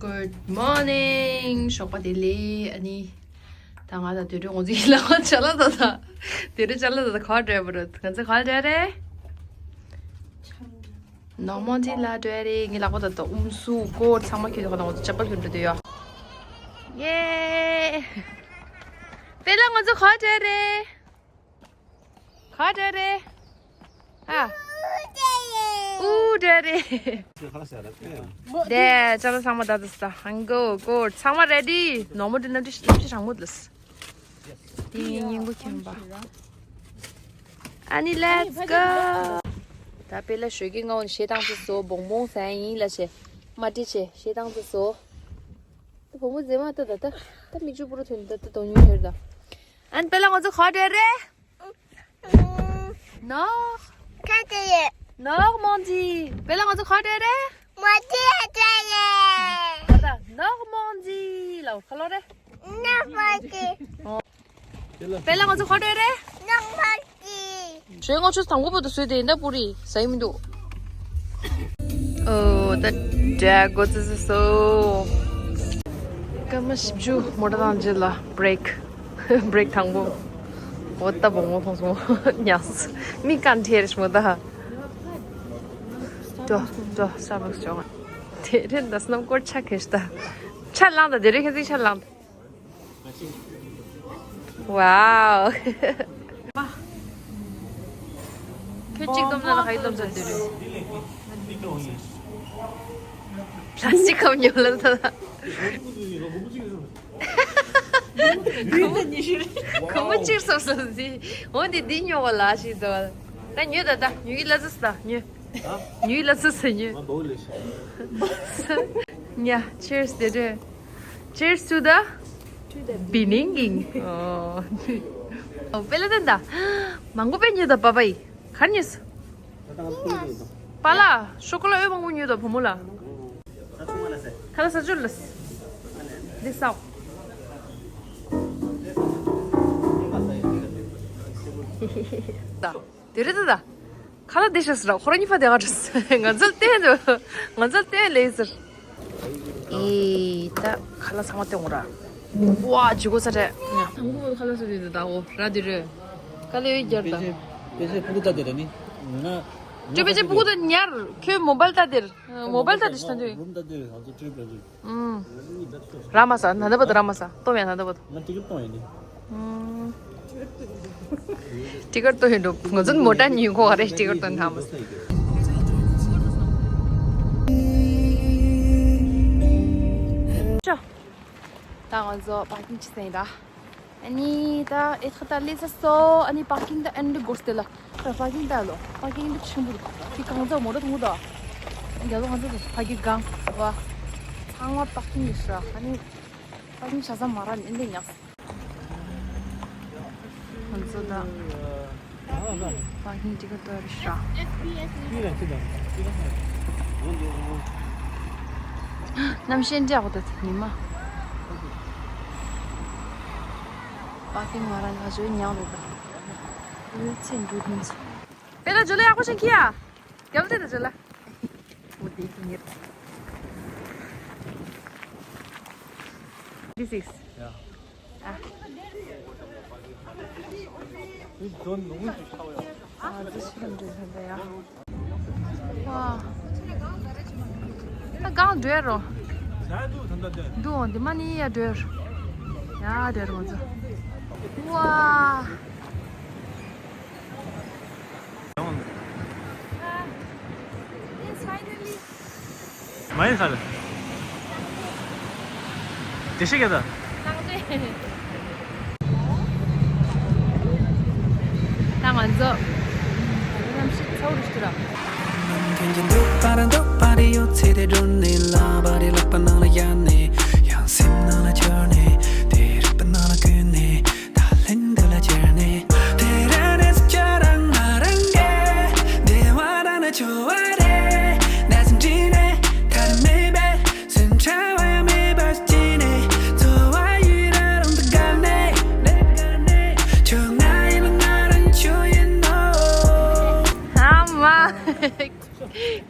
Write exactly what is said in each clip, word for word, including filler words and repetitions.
Good morning. ཞོགས་པ་བདེ་ལེགས། ཨ་ནི། ད་ང་དང་དུད་འགྲོ་ང་ཚོའི་ལག་པ་ཅ་ལག་ད་ད། དུད་འགྲོ་ཅ་ལག་ད་ད་ག་བྲོས་པ་རེད། ང་ཚོ་ག་བྲོས་རེད། ནོག་མོན་ཊི་ལ་བྲོས་རེད། ངའི་ལག་པ་ད་ད་ཨུམ་སུ་སྐོར་ཚང་མ་ཁྱེར་ཏེ་ཁོ་ན་ང་ཚོ་ཅ་པལ་གྱོན་འགྲོ་དུས་ཡོད། ཡེ། པེ་ལ་ང་ཚོ་ག་བྲོས་རེད། ག་བྲོས་རེད། ཨ། ཨུ་བྲོས་རེད། དེ་ཅ་ལག་ཚང་མ་ད་ད་ད་ཧང་གོ་གོ་ཚང་མ་རེ་ཌི། ནོག་མོན་ཊི་གནམ་གྲུ་གནམ་གྲུ་རང་མོ་ལ། དེ་སྙིང་པོ་ཁྱེར་པ། ཨ་ནི་let's go། ད་པེ་ལ་ཞོགས་ཀས་སྔ་བོ་ནས་གཞས་བཏང་ཚེ་བཟོ་བོང་བོང་ཟ་ཡིན་ལ་བྱས། མ་ཏི་བྱས་གཞས་བཏང་ཚེ་བཟོ། ད་བུ་མོ་མཛེས་མ་ད་ད་ད་ད་མིག་ཆུ་པུ་རུ་ཐོན་ད་ད་གདོང་ཉུང་ཧེར་ད། ཨན་པེ་ལ་ང་ཚོ་ག་བྲོས་རེད། ནོག་ཁ་ཏེ་ཡེ། ནོག་མོན་ཊི། པེ་ལ་ང་ཚོ་ག་བྲོས་རེད། མོན་ཊི་ཨ་ཏྲ་ཡེ། ད་ནོག་མོན་ཊི་ལ་ཁ་ལོ་རེད། ནོག་མོན་ཊི། པེ་ལ་ང་ཚོ་ག་བྲོས་རེད། ནོག་མོན་ཊི། ཞོགས་ངོ་ཆུ་དང་པོ་བུ་དུ་བཟོས་ཏེ་ཡིན་ད་པུ་རི་ཟ་ཡི་མི་འདུག་ཨོ་ད་འདྲ་གོ་ཙི་ཙི་སོ། སྐར་མ་བཞི་བཅུ་མོ་ཊ་དང་རྗེས་ལ་བྷི་རེག་བྷི་རེག་དང་པོ། འོ་ད་བོང་བོ་མཐོང་སོང་། ཉག་མིག་གང་ཐེར་ཞིག་མོ་ད། འགྲོ་འགྲོ་སྟར་བྷག་སི་ཅོག་དེ་རིང་ད་སྣམ་སྐོར་ཆ་གེ་ཤི་ད། ཆ་ལངས་ད་དེ་རིང་ཁྱེད་ཚིག་ཆ་ལངས་ད། Wow། ཁྱོད་གཅིག་སྡོམ་ན་ལ་ཧ་ཡི་སྡོམ་ས་དེ་རེད། པ་ལ་སི་ཊིག་ཁབ་ཉོ་ལ་ད། ཁོ་མོ་གཅིག་སོ་སོ་ཟི། འོ་འདི་འདི་ཉོ་བ་ལ་ཞིག་ད། ད་ཉོས་ད་ད་ཉོ་གི་ལ་ཟི་ད་ཉོས། ཉོས་ལ་ཟི་ཟི་ཉོས། ཉ་cheers དེ་རེད། Cheers to the beginning. ཨོ། ཨོ་པེ་ལ་དན་ད། མང་པོ་པེ་ཉོས་ད་པ་པ་ཡི། གར་ཉོས། པ་ལ་ཤོ་ཀོ་ལ་འོད་མང་པོ་ཉོས་ད་བུ་མོ་ལ། ཁ་ལ་ས་ཆུ་ལ། འདི་སའོ། ད། དེ་རེད་ད་ད། ཁ་ལག་འདི་ཤ་ཟེར་ར་ཁོ་རང་གཉིས་ཕ་དེ་ག་འགྲོ་ཟེར། ང་ཚོ་བསྟན་འདུག་ང་ཚོ་བསྟན་ལེ་ཟེར། ཨེ་ད་ཁ་ལག་ཚང་མ་བསྟན་འོང་ར། ཝ་ཇི་གོ་ས་རེད། དང་པོ་ཁ་ལག་ཟེར་དེ་ད་འོ་ར་དེ་རེད། ཁ་ལག་ཡོད་རྒྱར་ད། པེ་ཅེ་པེ་ཅེ་ཕུ་གུ་ད་དེ་ར་ནི། ང་། ཅོ་པེ་ཅེ་ཕུ་གུ་ད་ཉར་ཁྱོད་མོ་བལ་ད་དེར། མོ་བལ་ད་དེ་ཤ་དུས། རུམ་ད་དེ་ར་ང་ཚོ་ཁྲིད་པ་རེད། ཨུམ། ར་མ་ས་ན་ད་བ་ད་ར་མ་ས་ཏོ་མེ་ན་ད་བ་ད། ང་ཊི་ཀེཊ་གཏོང་ཡིན་ནི། ཨུམ། ཊི་ཀེཊ་གཏོང་ཡིན་འགྲོ། ང་ཚོ་མོ་ཊ་ཉིན་གོ་ག་རེ་ཊི་ཀེཊ་གཏོང་ཐང་མ་ས། ཅོ། ད་ང་ཚོ་པར་ཀིང་ཅི་སེང་ད། ཨ་ནི་ད་ཨེ་ཁ་ད་ལེ་ས་སོ། ཨ་ནི་པར་ཀིང་ད་ཨན་འདི་གོ་སྟེ་ལ། ད་པར་ཀིང་ད་ལོ། པར་ཀིང་འདི་ཆེན་པོ་འདུག་ཁྱི་གང་ཚ་མོ་ར་ཐུང་ད། རྒྱ་ལོ་གང་ཚ་ད་ཕ་གི་གང་བ། ཚང་མ་པར་ཀིང་ཡོད་ཤག་ཨ་ནི་པར་ཀིང་ཆ་ཚང་མ་ར་ནི་འདི་ཉག་ང་ཚོ་ད་པར་ཀིང་ཊི་ཀེཊ་ཏོ་རི་ཤག་གནམ་གཤིས་འདྲ་གོ་ད་ཉི་མ། པར་ཀིང་མ་ར་ང་ཚོའི་ཉག་རེད་ད། ཡོད་ཚེ་འགྲོ་དུས་ཚོད། པེ་ལ་ཇོ་ལེ་ཡག་པོ་ཞིག་ཁྱི་ཡ། རྒྱབ་ལ་ཐེ་ད་ཇོ་ལ། འོ་དེ་ཁྱི་ཉེར། This is. Yeah. ཨ། ཨ་ཙི་ཤི་ལམ་འདྲ་ད་ཡ། ཝ། ད་གང་འགྲོ་ཡ་རོ། འདུག་འདི་མ་ནི་ཡ་འགྲོ་ཡ། ཡ་འགྲོ་ཡ་རོ་ང་ཚོ། ཝ། མ་ཡིན་ཁ་ལ། དེ་ཤི་ག་ད། ད་ང་ཚོ་གནམ་གཤིས་ཚ་བོ་རུ་ཤི་ར། ཨ་མ།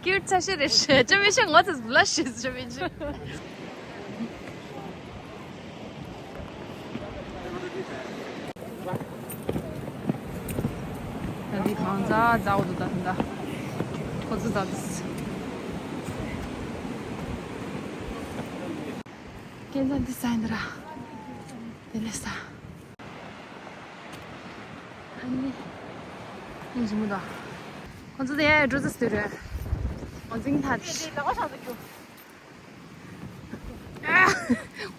ཀིའུཊ་ཆ་ཤས་རེད་ཤག་ཅོ་མེ་ཤ་ངོ་ཚ་ལ་ཤི་ཅོ་མེ་ཤ། ད་འདི་གང་ཚ་ཚ་འོ་འདུག་ད་ད། ཁོ་ཚོ་ད་འདུག་སྐལ་བཟང་འདི་ས་ཡིན་ད་ར། དེ་ནས་ས། ཨ་ནི། ཡིན་གྱི་མི་འདུག་ཁོ་ཚོ་དེ་ཡ་ཡ་འགྲོ་ཚ་སྟེ་རེད། ང་འཛིང་ཐ་དེ།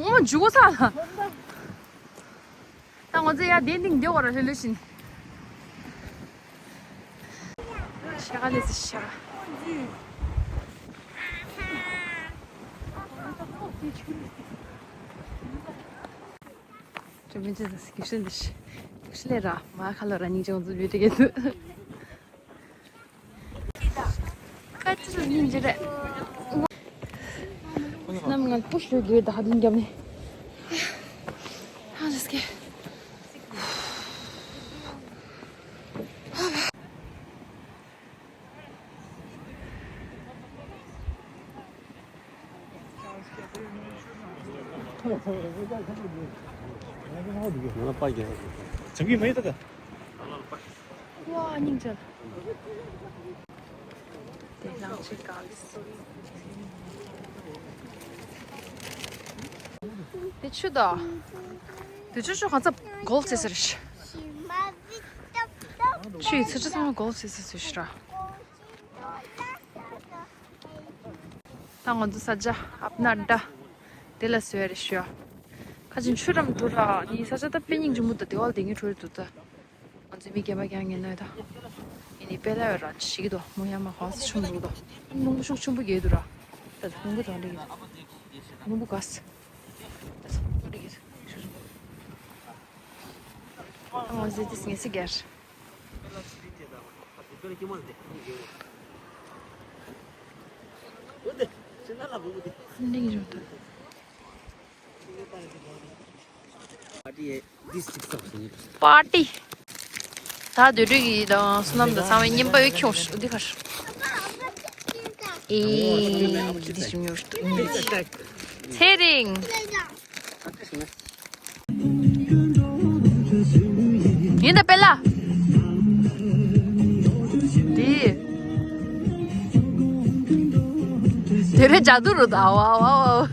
ཨ། འོ་འཇུག་གོ་ས་ལ། ད་ང་ཚོ་ཡར་གདན་སྟེང་སྡོད་དགོས་ར་ལྷོད་ལྷོད་བཞིན། ཤ་ཀ་ལས་ཚེ་ཤ་ཀ། ཅོ་མི་ཅི་ཟེར་གི་ཤིན་དི་ཤི། གི་ཤི་ལས་ར་མ་ཁ་ལོ་ར་སྙིང་རྗེ་ང་ཚོ་བེད་སྤྲད་གི་འདུག་ཁ་ཅི་ལ་སྙིང་རྗེ་རེད། ནམ་ངན་པུ་ཤུ་གི་ད་ཧ་དུང་རྒྱབ་ནས། ཧ་ལས་ཀེ། ང་པ་རྒྱལ། བྱང་གི་མེད་ད། ཝ་སྙིང་རྗེ། དེ་ལང་ཆེ་ག་ལི་སི། དེ་ཆུ་དོ། དེ་ཆུ་ཆུ་གང་ཚ་གོལ་ཙེ་ཟེར་ཤི། ཆུའི་ཚི་ཆུ་ཚང་མ་གོལ་ཙེ་ཟེར་ཤི་ར། ད་ང་ཚོ་ས་ཆ་ཨབ་ན་ཌ་དེ་ལ་སོས་རེ་ཤོ། ཁ་ཅིག་ཆུ་རམ་དུ་ར་ནི་ས་ཆ་ད་དཔེ་སྙིང་རྗེ་མོ་དང་དེ་བ་ལ་དེ་ངའི་ཁྲོད་དུ་ད། ང་ཚོ་མི་སྐྱེས་པ་ཀྱང་ངན་ནོ་ད། ཡིན་ནི་དཔེ་ལ་ཡོད་ར་ཅི་ཞིག་གི་དོ་མོ་ཡ་མ་གང་ས་ཆུང་འདུག་དོ། རླུང་བུ་ཤུགས་ཆེན་པོ་རྒྱས་འདུག་ར། ད་རླུང་བུ་གང་འདྲ་གི་རླུང་བུ་ག་ས། ད་ས་རླུང་བུ་རྒྱས་ཤུགས་ཆེན་པོ། ང་ཚོ་དེ་ངེས་སི་རྒྱར། འདི་རུ་ད། པར་ཏི། ད་དུས་དྲུག་གི་དང་བསོད་ནམས་དང་ཚང་མས་རྔན་པ་ཡོད་ཁྱོངས་འདི་གར། ཨེ། འདི་ཞིམ་ཉོ་ཞིག་འདི། ཚེ་རིང་། ཡིན་ད་པེ་ལ། འདི། དེ་རེ་ཇ་དུ་རུ་ད་ཝ་ཝ་ཝ།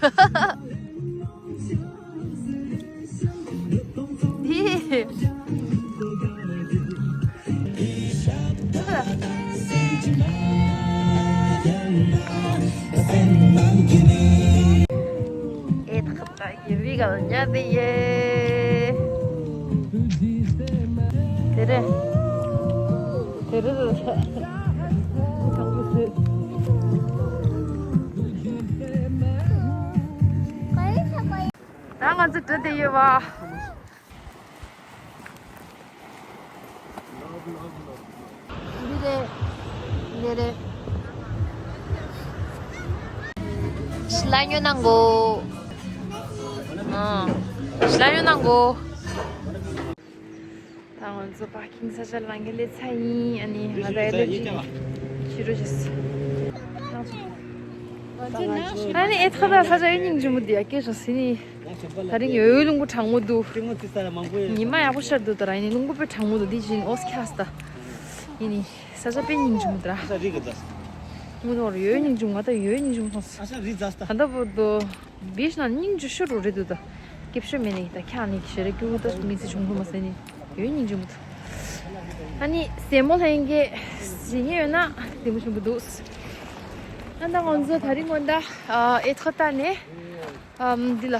འདི། ཨེ་ཐག་ད་ཡེ་བི་ག་ལ་ཉ་དེ་ཡེ། དེ་རེད། དེ་རེད། ད་ང་ཚོ་འགྲོ་དེ་ཡོད་བ། འདི་རེད། འདི་རེད། ཤི་ལ་ཉོ་ནང་གོ། ཨ། ཤི་ལ་ཉོ་ནང་གོ། ད་ང་ཚོ་པར་ཀིང་ས་ཆ་ལ་ངས་སླེབས་ཚར་ཡིན། ཨ་ནི་ང་ད་ཨེ་ལར་ཇི་ཞུ་རོགས་བྱས། ཨ་ནི་ཨེ་ཐ་ད་ས་ཆ་ཡོད་སྙིང་རྗེ་མོ་འདི་ཡ་སྐྱེས་སོང་ཟིན་ནི། ད་རིང་ཡོད་ལུང་པ་གྲང་མོ་འདུག་ཉི་མ་ཡག་པོ་ཤར་འདུག་ད་ར་ཡིན་ནི་ལུང་པ་དཔེ་གྲང་མོ་འདུག་འདི་བཞིན་ཨོ་སི་ཁ་སི་ད། ཡིན་ནི་ས་ཆ་དཔེ་སྙིང་རྗེ་མོ་འདུག་ར། ངོ་ཐོག་ཡོད་སྙིང་རྗེ་མོ་ང་ད་ཡོད་སྙིང་རྗེ་མོ་སོང་ས། ད་ལྟ་བར་དུ་བིས་ན་སྙིང་རྗེ་ཤོས་རུ་རེད་འདུག་ད་སྐྱིད་ཤོས་མེད་ནི་ད་ཁྱག་ནི་ཞེ་རེ་སྐྱུ་ད་མི་ཚེ་བྱུང་ཐུབ་མ་ཟེར་ནི་ཡོད་སྙིང་རྗེ་མོ་འདུག་ཨ་ནི་སེ་མོ་ལྷན་གྱི་ཟིན་ཡོད་ན་དེ་མོ་བྱུང་གི་འདུག་ཨ་ད་ང་ཚོ་ད་རིང་ངོ་ད་ཨེ་ཐ་ད་ནས། ཨམ། འདི་ལ།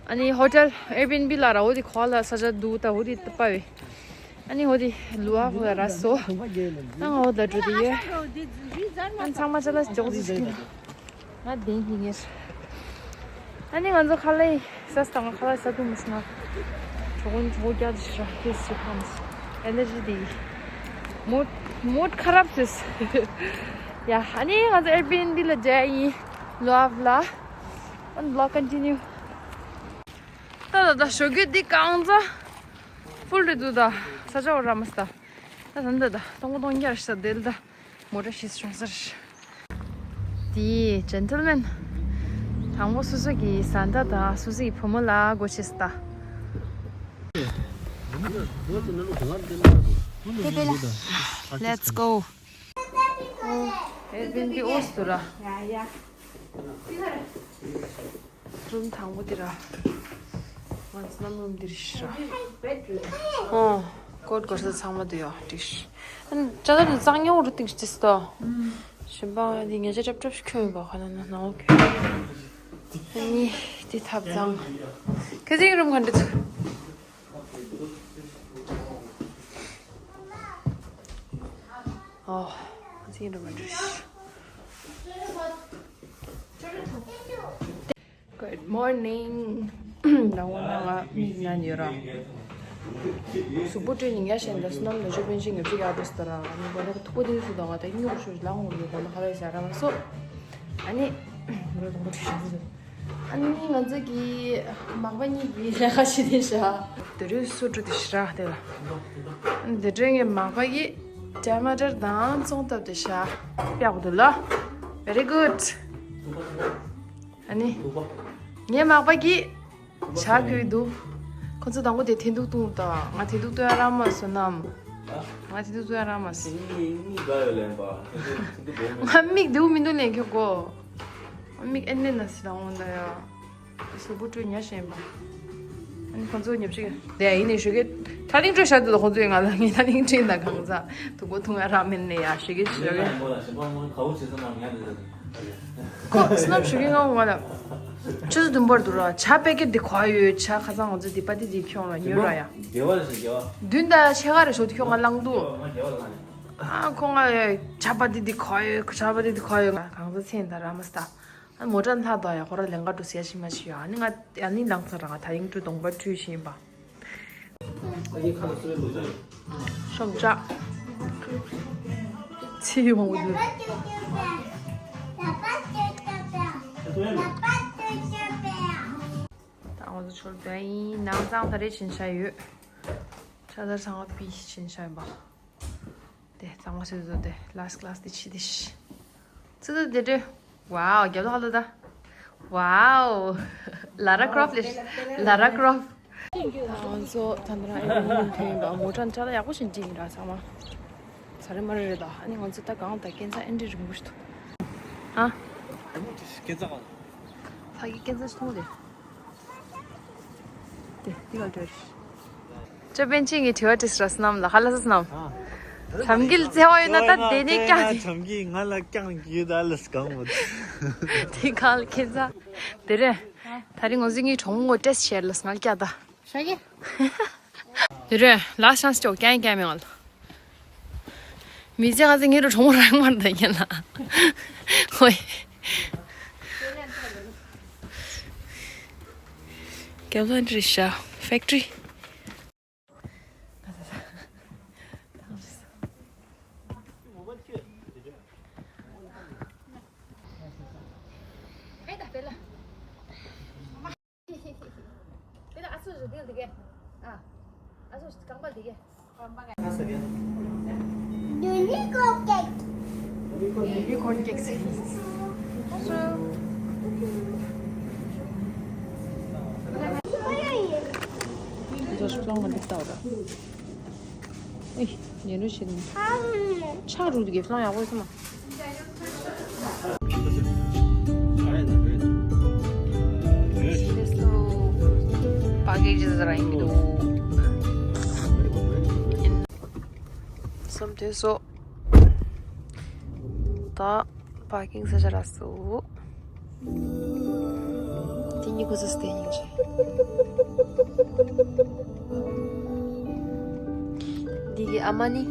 ཨ་ནི་ཧོ་ཊེལ་ཨེར་བི་ཨེན་བི་ལ་ར་འོ་དེ་ཁོ་ལ་ས་ཆ་འདུག་ད་འོ་དེ་ཏི་པ་བེ། ཨ་ནི་འོ་དེ་ལུ་ཨ་ཧོ་ལ་ར་སོ། ད་ང་འོ་ད་འགྲོ་དེ་ཡོད། ཨ་ཚང་མ་ཅ་ལ་ཅོག་ཙི་ཞིག་ཡིན། ང་དེ་ཡིན་ངེར། ཨ་ནི་ང་ཚོ་ཁ་ལག་ས་སྟངས་ཁ་ལག་ས་དུ་མི་སྲིད་ན། གྲོགས་གྲོགས་རྒྱ་ཆེ་ཤོས་ཁེས་ཆེ་ཁམས། ཨེ་ལར་ཇི་དེ་ཡིན། མུད་མུད་ཁ་རབ་ཟེར། ཡ་ཨ་ནི་ང་ཚོ་ཨེར་བི་ཨེན་བི་ལ་མཇལ་ཡིན། ལུ་ཨ་ཧོ་ལ། And vlog continue. ད་ད་ད་ཞོགས་ཀས་འདི་གང་ཚ་ཕུལ་རེད་འདུག་ད་ས་ཆ་འོ་ར་མ་སྟ། ད་ད་ད་ད་སྟོང་པ་སྟོང་རྒྱ་རེད་ས་དེ་ལ་ད་མོ་ཊ་ཤིས་བྱུང་ས་རེད། དེ་ཇེན་ཊལ་མེན། དང་པོ་སོ་སོ་གི་བཟའ་ཟླ་དང་སོ་སོ་ཡི་བུ་མོ་ལ་སྒོ་ཕྱེས་ད། Let's go. Airbnb ཨོ་སུ་ར། རུམ་དང་པོ་འདི་ར། ང་ཚོ་ནམ་རུམ་འདིར་ཤི་ར། ཨོ། ཀོཊ་གོ་ས་ཚང་མ་འདི་ཡོད་འགྲིག་ཤི། ཨན་ཅ་ལག་འདི་གཙང་ཉོ་རུ་ཏིག་ཅིག་ཏོ། ཞིམ་པ་འདི་ཉེ་ཆ་ཀྲབ་ཀྲབ་ཤི་ཁྱོད་ཡོད་པ་ཁ་ན་ན་ནའོ་ཁྱོད། ཨ་ནི་འདི་ཐབ་ཚང་། ཁ་ཚིག་རུམ་ག་འདྲ་ཚུ། ཨོ། ཁ་ཚིག་རུམ་ག་འདྲ་ཤི། Good morning. ད་འོ་ན་ང་མིག་ན་ཉོ་ར། གཟུགས་པོ་བཀྲུས་ཉིན་ཡ་ཞེན་ད་སོ་ནམ་ལ་ཆོས་པན་ཤིང་ངབ་ཅིག་ཡག་འགྲོ་སྟ་ར། ཨ་ནི་གོ་ལོག་ཐུག་པོ་དེ་སུ་དང་ང་ད་སྨྱུག་ཤོར་ལང་འོང་ནི་གོ་ལོག་ཧ་ལས་ཟ་ར་མ་སོ། ཨ་ནི་རོ་དང་པོ་བྲིས་ཤིང་སོ། ཨ་ནི་ང་ཚོ་གི་མག་པ་གཉིས་ཀྱི་ལས་ཀ་བྱེད་དེ་ཤ། དེ་རུ་སུ་འགྲོ་དེ་ཤ་ར་དེ་ལ། དེ་འདྲའི་ངའི་མག་པ་གི་ཊ་མ་ཊར་དང་ཙོང་བཏབ་དེ་ཤ། ཡག་པོ་འདུག་ལ། Very good. ཨ་ནི། ངའི་མག་པ་གིས་ཇ་ཕུལ་འདུག་ཁོ་ཚོ་དང་པོ་དེ་ཐེན་ཐུག་བཏུང་དང་ང་ཐེན་ཐུག་བཏུང་ཡ་རག་མ་སོང་ནམ། ང་ཐེན་ཐུག་བཏུང་ཡ་རག་མ་སོང་། ང་མིག་བདེ་བོ་མི་འདུག་ལན་ཁྱོད་གོ། ང་མིག་ཨེ་ནས་ན་སི་རང་འོང་ད་ཡ། གཟུགས་པོ་བཀྲུས་ཉ་ཞན་པ། ཨ་ནི་ཁོ་ཚོ་ཉབ་ཅིག་དེ་ཡིན་ནའི་ཞུ་གི། ཐ་ལིང་བཀྲུས་བཞག་དུས་ལ་ཁོ་ཚོས་ང་ལ་ངའི་ཐ་ལིང་བཀྲུས་ན་གང་ཟག་དུག་པོ་འཐུང་ཡ་རག་མིན་ནས་ཡ་ཞུ་གི་ཞུ་གི། ཁོ་སྣབས་ཞུ་གི་ང་ང་ལ། ཆུ་ཚོད་བདུན་པར་འདུག་ར་ཇ་པེ་ཀེ་ཊི་འདི་ག་ཡོད་ཇ་ཁ་སང་ང་ཚོ་འདི་པ་ཏི་འདི་ཁྱོང་ལ་ཉོས་ར་ཡ། དགེ་བ་རེད་ཟེར་དགེ་བ། བདུན་དང་ཕྱེད་ཀ་རེ་ཞོ་འདི་ཁྱོང་ང་བླངས་འདུག་ང་དགེ་བ་ལ་ང་ནི། ཨ་ཁོ་ང་ཇ་པ་ཏི་འདི་ག་ཡོད་ཇ་པ་ཏི་འདི་ག་ཡོད་ང་གང་ཚ་ཚན་ད་ར་མ་སྟ། ཨ་མོ་ཊ་ལྷག་དོ་ཡ་ཁོ་ར་ལེན་ག་འགྲོ་ཟེར་ཡ་ཞིག་མ་ཞིག་ཡོད། ཨ་ནི་ང་ཨ་ནི་ལངས་ཚར་ར་ང་ད་ཡིན་འགྲོ་གདོང་པ་བཀྲུས་ཤིང་ཡིན་པ། ཤོག་ཇ། ཚི་ཡི་མང་པོ་འདུག་ད་ང་ཚོ་ཆོལ་པ་ཡིན་ནང་གཙང་ད་རེ་བྱིན་ཤ་ཡོད། ཆ་ཚང་ཚང་མ་པི་བྱིན་ཤ་ཡིན་པ། དེ་གཙང་མ་སོད་བཟོ་དེ་ལ་སི་ཀ་ལ་སི་དེ་ཕྱི་དེ་ཤི། ཙི་ཙི་དེ་དྲོད། ཝའོ་རྒྱབ་ལོགས་ལ་ད། ཝའོ། ལ་ར་ཀྲོཕ་ལས། ལ་ར་ཀྲོཕ། ང་ཚོ་ད་ནི་རང་ཨེ་ཀོ་ནི་ཐོན་ཡིན་པ་མོ་ཊ་ནི་ཅ་ལག་ཡག་པོ་ཞིག་འགྲིག་ཡིན་ར་ཚང་མ། ཚ་རེ་མ་རེ་རེད་ད་ཨ་ནི་ང་ཚོ་ད་གང་ད་སྐས་འཛེག་ཨེ་འདྲ་རིང་པོ་ཞིག་འདུག་ཨ། སྐས་འཛེག་ག་ཕ་གི་སྐས་འཛེག་ཞིག་མཐོང་རེད། དེ་དེ་ག་འདྲ་རེད། ཅོ་པན་ཆེན་གྱི་དྲི་བ་དྲིས་ར་སྣམ་ལ་ཧ་ལ་ས་སྣམ། བྱམས་སྐྱིད་བརྩེ་བ་ཡོད་ན་ད་དེ་ནས་ཀྱང་དེ། བྱམས་སྐྱིད་ང་ལ་ཀྱང་གི་ད་ལ་སྐང་མོ། དེ་གང་ལ་ཁྱེད་ཚ། དེ་རེད། ད་རིང་ང་ཚོ་གཉིས་གྲོགས་མོ་ཊེ་སི་ཊི་བྱས་ལ་སྔལ་སྐྱ་ད། ཤ་གི། དེ་རེད་ལ་ཤང་སི་ཅོག་ཀྱང་ཀྱང་མེད་ང་ལ། མི་ཚེ་ང་ཚོ་ངེད་རུ་གྲོགས་མོ་རང་མར་ད་ཉན་ལ། ཧོꯏ། རྒྱབ་ལོགས་འདི་རེད་ཤག་ཕེག་ཊི་རི། Unicorn cake. ཇོ་ཤི་པློང་ག་འདི་ལྟ་བ་ར། ཨེ། ཉན་རུ་ཤི་ནི། ཆག་རུ་འདི་གེ་པློང་ཡག་པོ་སོང་མ། པ་ཀེ་ཇི་ར་ཡིན་འདུག་སོམ་དེ་སོ། ད་པར་ཀིང་ས་ཆ་རག་སོང་། དེ་གཉིས་ཁུ་སུ་སྟེ་ཡིན་ཅི། འདི་གི་ཨ་མ་ནི།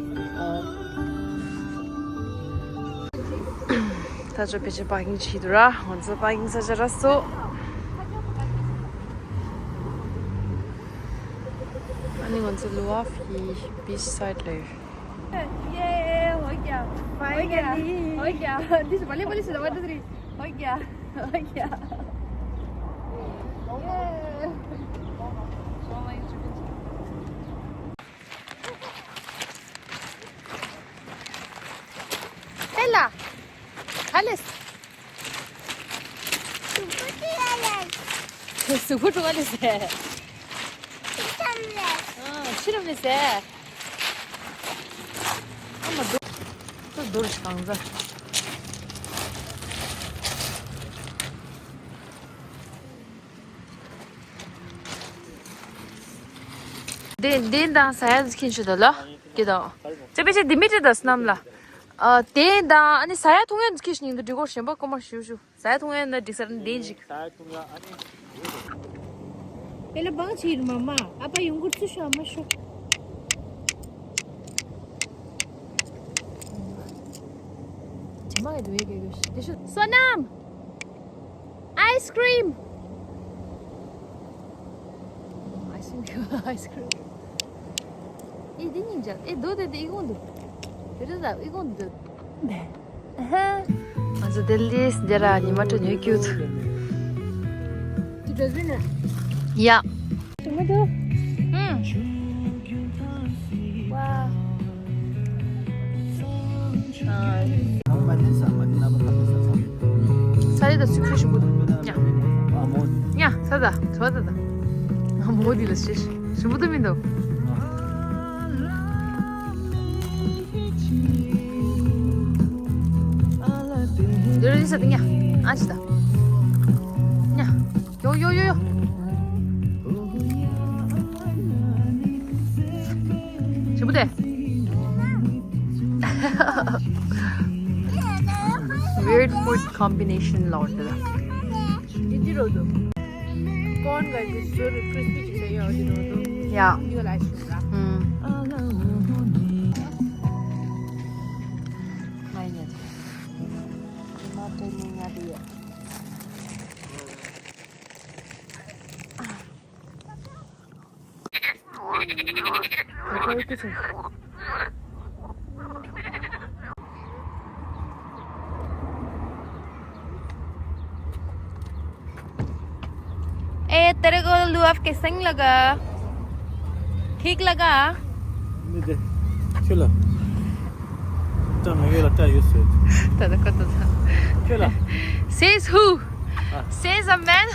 ད་ཆོ་ཕལ་ཆེར་པར་ཀིང་བྱེད་དུ་ར། ང་ཚོ་པར་ཀིང་ས་ཆ་རག་སོང་། ཨ་ནི་ང་ཚོ་ལུ་ཝ་ཕི་བིཆ་སའིཌ་ལ་ཡོད། ये हो गया। हो गया। हो गया। This भले भले से दबा दे रही। हो गया। हो गया। ये। Bella, Alice. གཟུགས་པོ་འགྲོ་ག་ལེ་ཟེར། ཨ་ཕྱི་རུ་མི་ཟེར། ཨ་མ་རྡོ། ད་རྡོ་རུ་གང་ཟ། དེ་དེ་དང་ཟ་ཡ་ཁྱེར་ཤོག་ད་ལ། དེ་དང་། ཅེ་པེ་ཅེ་དེ་མི་ཏྲི་དང་སྣམ་ལ། ཨ་དེ་དང་ཨ་ནི་ཟ་ཡ་འཐུང་ཡ་ཁྱེར་ཤོག་ཉིན་དུ་འགྲིག་གོ་ཞེན་པ་ཀོ་མ་ཞུ་ཞུ། ཟ་ཡ་འཐུང་ཡ་ན་འགྲིག་ས་རེད་དེ་ཞིག་ཟ་ཡ་འཐུང་ཡ་ཨ་ནི། དེ་ལ་བང་ཆེ་ཡིན་མ་མ། ཨ་ཕ་ཡོང་གུར་ཚུ་ཤོ་ཨ་མ་ཤོ། ཇི་མ་ཡི་དུ་ཡེ་གེ་གེ་ཤི་དེ་ཤོ། བསོད་ནམས། Ice cream. Ice cream. Ice cream. ཨེ་འདི་སྙིང་རྗེ། ཨེ་རྡོ་དེ་དེ་ཨི་ཁུང་དུ། དེ་རེད་ད་ཨི་ཁུང་དུ། ང་ཚོ་ལྡི་ལིས་འདི་ར་ཉི་མ་དྲོ་ཉོས་ཀྱུ་ཚུ། དེ་འདྲ་ཟིན་ན། ཡ། དུ་མ་དུ། ཨུམ། ཝ། ས་རེ་ད་སུ་ཁྲུ་ཞིམ་པོ་འདུག་ཉ། ཉ་ས་ད་ཚོ་ད་ད། མོ་དི་ལ་ཤེས་ཞིམ་པོ་འདུག་མི་འདུག་འདི་རེད་ས་དེ་ཉ། ཨ་ཅི་ད། ཉ། ཡོ་ཡོ་ཡོ་ཡོ། ཞིམ་པོ་དེ། Weird food combination ལོར་དེ་ལ། འདི་འདི་རོ་དུ། corn ག་གི་ཟོར་crispy ཅིག་ཟེར་ཡོད་འདི་རོ་དུ། ཡ། འདི་ག་ལ་ཞིག་ར། ཨུམ། མ་ཡིན་ཡ་དེ། མ་ཏྲེ་ནི་ཉ་དེ་ཡ། ए, तेरे को लुआफ कैसे लगा? ठीक लगा? ནི་དེ། ཁྱོད་ལ། ལྟ་མི་ཡོད་ལ་ལྟ་ཡོད་ཟེར། ད་ད་ཁ་ད་ད། ཁྱོད་ལ། Says who? ཨ། Says a man.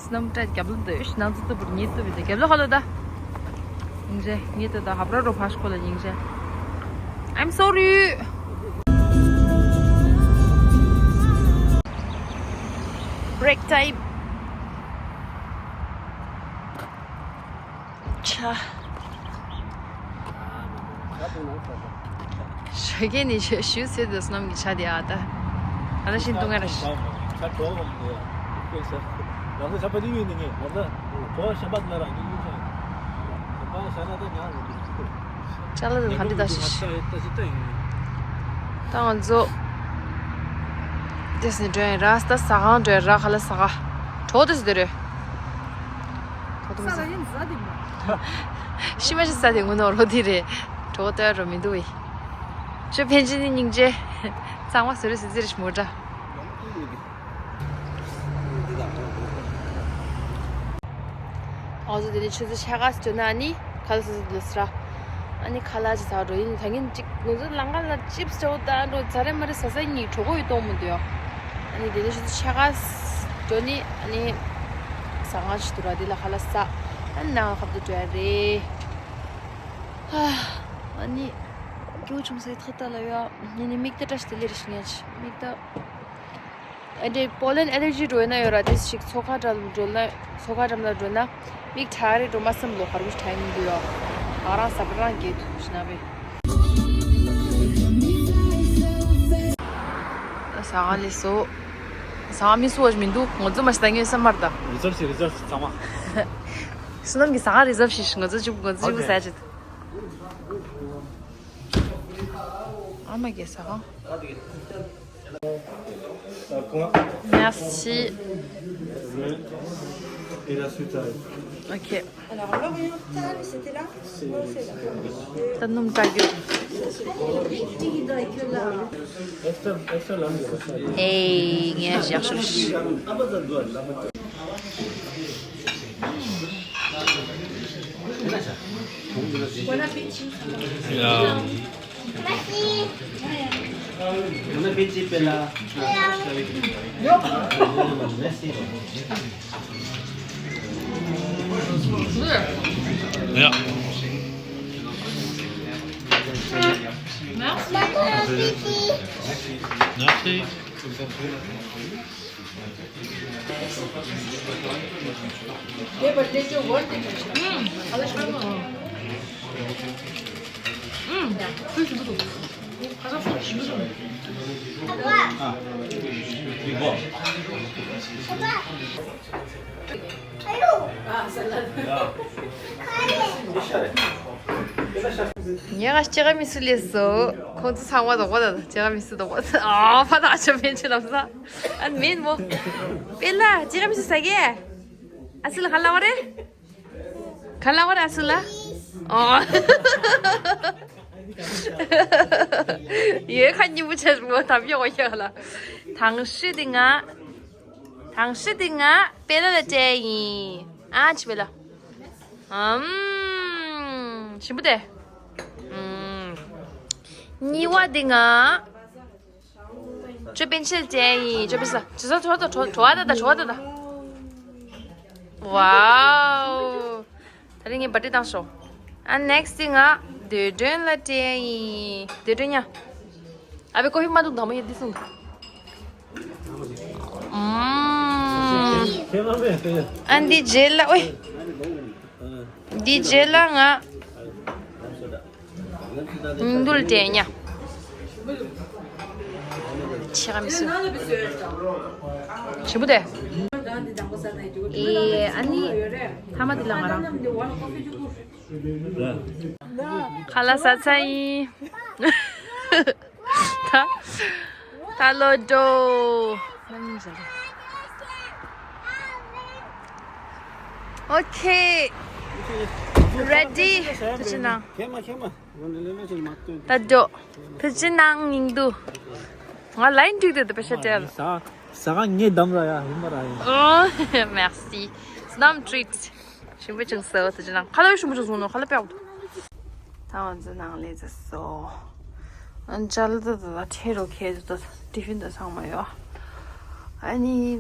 སྣམ་སྒྲ་རྒྱབ་ལོ་འདི་ནང་ཚུད་ཚུད་པར་ཉེ་ཚུད་པའི་རྒྱབ་ལོ་ཧ་ལོ་ད། ཉིན་རེ་ཉེ་ཚུད་ད་ཧབ་ར་རོ་ཕ་ཤ་ཁོ་ལ་ཉིན་རེ། I'm sorry. Break time. ཆ། ཞོགས་ཀས་ནི་ཞུ་ཟེར་དུས་སྣམ་གྱི་ཆ་དེ་ཨ་ད། ཨ་ད་ཤིན་ཏུ་ང་ར་ཤི། ཆ་གྲོགས་ལ་མི་འདུག་ཡ། ཁོས་ཟེར། ཡང་སེ་ཆ་པ་ནི་ཡོད་ནི་ངས་ང་ད། གྲོགས་གཞན་པ་ལ་རང་གི་ཡོད་ཅང་། གཞན་པ་ཤ་ན་ད་ཉག་རེད། ཅ་ལ་དེ་ག་འདྲ་ད་ཤི་ཤི། ད་ང་ཚོ། དེ་སི་འགྲོ་ཡིན་ར་ད་ཟ་ཁང་འགྲོ་ཡིན་ར་ཁ་ལ་ཟ་ག་གྲོགས་དེ་སི་དེ་རེད། ཁོ་ཐུག་ས་ལ་ཡིན་ཟ་དེ་མ། ཤི་མ་ཤི་ཟ་དེ་ངུ་ནོ་རོ་དེ་རེད། གྲོགས་ལྟོས་རོ་མི་འདུག་བས། ཆོས་ཕན་ཆེན་ནི་སྙིང་རྗེ། གཙང་མ་ཟེར་རེ་ཟེར་ཟེར་རེ་ཞི་མོ་འདྲ། ང་ཚོ་དེ་ནས་ཆུ་ཚོད་ཕྱེད་ཀ་ཙམ་ན་ཨ་ནི་ཁ་ལག་ཟ་ཟ་འདུག་ཟེར། ཨ་ནི་ཁ་ལག་ཅིག་ཟ་འགྲོ་ཡིན། ད་གིན་ཅིག་ང་ཚོ་ལམ་ཁ་ལ་ཅིབ་སི་འདྲ་བོ་བཏང་འགྲོ་ཟ་རེ་མ་རེ་ཟ་ས་གཉིས་གྲོགས་པོ་ཡི་གཏོང་མི་འདུག་ཡོ། ཨ་ནི་དེ་ནས་ཆུ་ཚོད་ཕྱེད་ཀ་འགྲོ་ནི་ཨ་ནི་ཟ་ཁང་ཅིག་འདུག་ར་དེ་ལ་ཁ་ལག་ཟ། ཨ་ནི་ནང་ཁབ་ཏུ་འགྲོ་ཡ་རེད། ཨ་ནི་སྐྱོ་བྱུང་སའི་ཐག་ལྟ་ལ་ཡོ། ཉིན་ནི་མིག་ཏུ་བཀྲ་ཤིས་བདེ་ལེགས་རེ་ཞིག་ཉན་ཆི་མིག་ཏུ། ཨ་འདྲེ་པོ་ལན་ཨེ་ལར་ཇི་འགྲོ་ཡོད་ན་ཡོད་ར་དེ་ཞིག་མཚོ་ཁ་འགྲམ་འགྲོ་ན་མཚོ་ཁ་འགྲམ་ལ་འགྲོ་ན་མིག་ཁྲག་རེ་འགྲོ་མ་བསམ་ལོ་གར་མོ་ཁྲག་ཡིན་འདུག་ཡོ། ང་རང་ས་པ་རང་གེ་ཐུག་ཤི་ན་བས། ས་ག་ལས་སོ། ས་ག་མི་སུ་བ་མི་འདུག་ང་ཚོ་མ་ཤི་ད་ངས་བསམ་མར་ད། རི་ཛབ་ཤི་རི་ཛབ་ཤི་ཚང་མ། བསོད་ནམས་ཀྱི་ས་ག་རི་ཛབ་ཤི་ང་ཚོ་ཅུབ་ང་ཚོ་ཅུབ་ས་ཅི། ཨ་མ་གེ་ས་ག། Merci. Et la suite arrive. Ok. Alors, l'oriental, c'était là ? C'est là. ད་སྣུམ་བཀྲ་རྒྱུ། Extra, extra large. ཧེ་ངས་ཞག་ཤོར་ཤི། Bon appétit. ཡ། Bon appétit, Bella. Merci. Ja. Merci. ངས་ང་ཅི་ག་མི་སུ་ལས་སོ། ཁོང་ཚོ་ཚང་མ་དོག་པ་དང་ཅི་ག་མི་སུ་དོག་པ། ཨ་ཕ་དང་ཨ་ཅག་མེད་ཆེ་ལབ་ས། ཨ་མེད་མོ། པེ་ལ་ཅི་ག་མི་སུ་ཟ་གི། ཨ་སུ་ལ་ག་ལ་བ་རེད། ག་ལ་བ་རེད་ཨ་སུ་ལ། ཨོ། ཡོད་ཁ་ཉིན་མོ་ཆེ་མོ་དམ་ཡོག་ཡོག་ལ། དང་ཤི་དེ་ང་། དང་ཤི་དེ་ང་པེ་ལ་ལ་སྤྲད་ཡིན། ཨ་ཅི་པེ་ལ། ཨམ། ཞིམ་པོ་དེ། ཨམ། གཉིས་པ་དེ་ང་། ཅོ་པན་ཆེ་ལ་སྤྲད་ཡིན། ཅོ་པན་ས། ཅི་ས་བྲོ་བ་ད་བྲོ་བ་ད་ད་བྲོ་བ་ད་ད། ཝའོ། ད་རིང་ངས་བར་ཐི་བཏང་ཤོག་ཨ་ནེག་སི་དེ་ང་། འདོད་སྒྲོན་ལ་སྤྲད་ཡིན། འདོད་སྒྲོན་ཉ། ཨ་བའི་ཀོ་ཧྥི་མ་འདུག་དང་མོ་ཡོད་འདི་སོང་། ཨམ། ཨ་འདི་རྗེས་ལ་ཨོའི། འདི་རྗེས་ལ་ང་། ཉིང་རྡུལ་དེ་ཉ། ཆེ་ག་མི་སུ། ཞིམ་པོ་དེ། ཨེ་ཨ་ནི། ཐ་མ་དེ་ལ་ང་རང་། ཁ་ལག་ཟ་ཚར་ཡིན། ད། ད་ལོ་འགྲོ། ཨོ་ཁེ། རེ་ཌི། ད་ཅི་ན། ད་འགྲོ། ད་ཅི་ནང་ཉིང་འདུག་ང་ལའིན་འགྲིག་དེ་ད་པེ་ཤ་སྤྲད། ཟ་ཟ་ག་ངས་བསྡམས་ར་ཡ་ཡིན་པ་ར་ཡིན། ཨོ། མེར་སི། སྣམ་ཊི་རིཊ། ཞིམ་པོ་བྱུང་སོ། དེ་ཅི་ན་ཁ་ལག་ཞིམ་པོ་བྱུང་སོང་ནོ་ཁ་ལག་པེ་ཨོ། ད་ང་ཚོ་ནང་ལས་ཚར་སོ། ཨན་ཅལ་ད་ད་ད་ཁྲེ་རོ་ཁེ་ད་ཏི་ཧྥིན་ད་ཚང་མ་ཡོད། ཨ་ནི་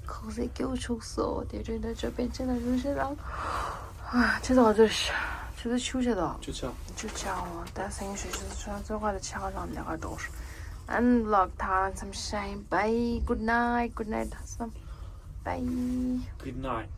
ཁོག་ཟས་སྐྱོ་ཆུག་སོ། དེ་རེད་ད་ཅོ་པན་ཆེ་ན་རུ་ཤེ་རང་། ཨ་ཆེ་ད་ང་ཚོ་ཆེ་ད་ཆུ་ཆེ་ད། ཆུ་ཆ། ཆུ་ཆ་འོ་ད་སེང་ཞུ་ཞུ་ཆུ་ཆ་ཚོ་ག་ད་ཆ་ག་ལང་ལེ་ག་འགྲོ། ཨན་བི་ལོག་ད་མཚམས་བཞག་ཡིན། བའི། གུཌ་ནའིཊ། གུཌ་ནའིཊ། ད་སམ། བའི། Good night.